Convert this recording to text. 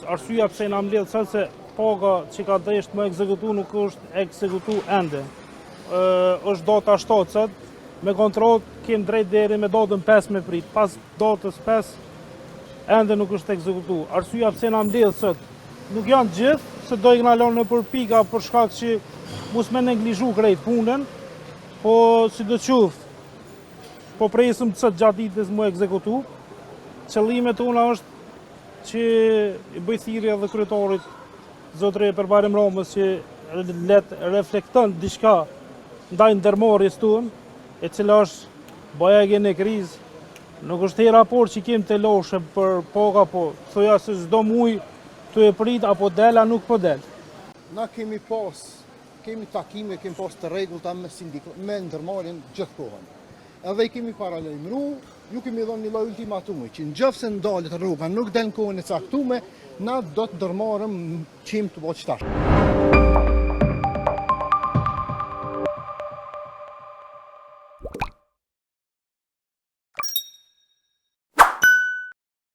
Arsyeja pse jena mbledh sot se paga që ka desht me ekzekutu nuk është ekzekutu ende. Ë është data 7 sot, me kontratë kem drejt deri me datën 5 me prit. Pas datës 5 ende nuk është ekzekutu. Arsyeja pse jena mbledh sot nuk janë gjithë, se do i kena lënë nëpër pika për shkak që mos me neglizhu krejt punën, po sido qoftë, po presim sot gjatë ditës mu ekzekutu. Qëllimet tona është që i bëj thirrje edhe kryetarit zotëri Përparim Ramës që le të reflekton diçka ndaj ndërmarrjes tonë, e cila është bajagi në krizë. Nuk është hera e parë që kem telashe për paga, po thoja se çdo muj tu e prit apo del a nuk po del. Na kemi pas, kemi takime, kemi pas të rregullta me sindik, me ndërmarrjen gjithë kohën. Edhe i kemi paralajmëru, ju kemi dhënë një lloj ultimatumi, që në qoftë se ndalet rroga, nuk del në kohën e caktume, na do të ndërmarrëm qim të bo qëtash.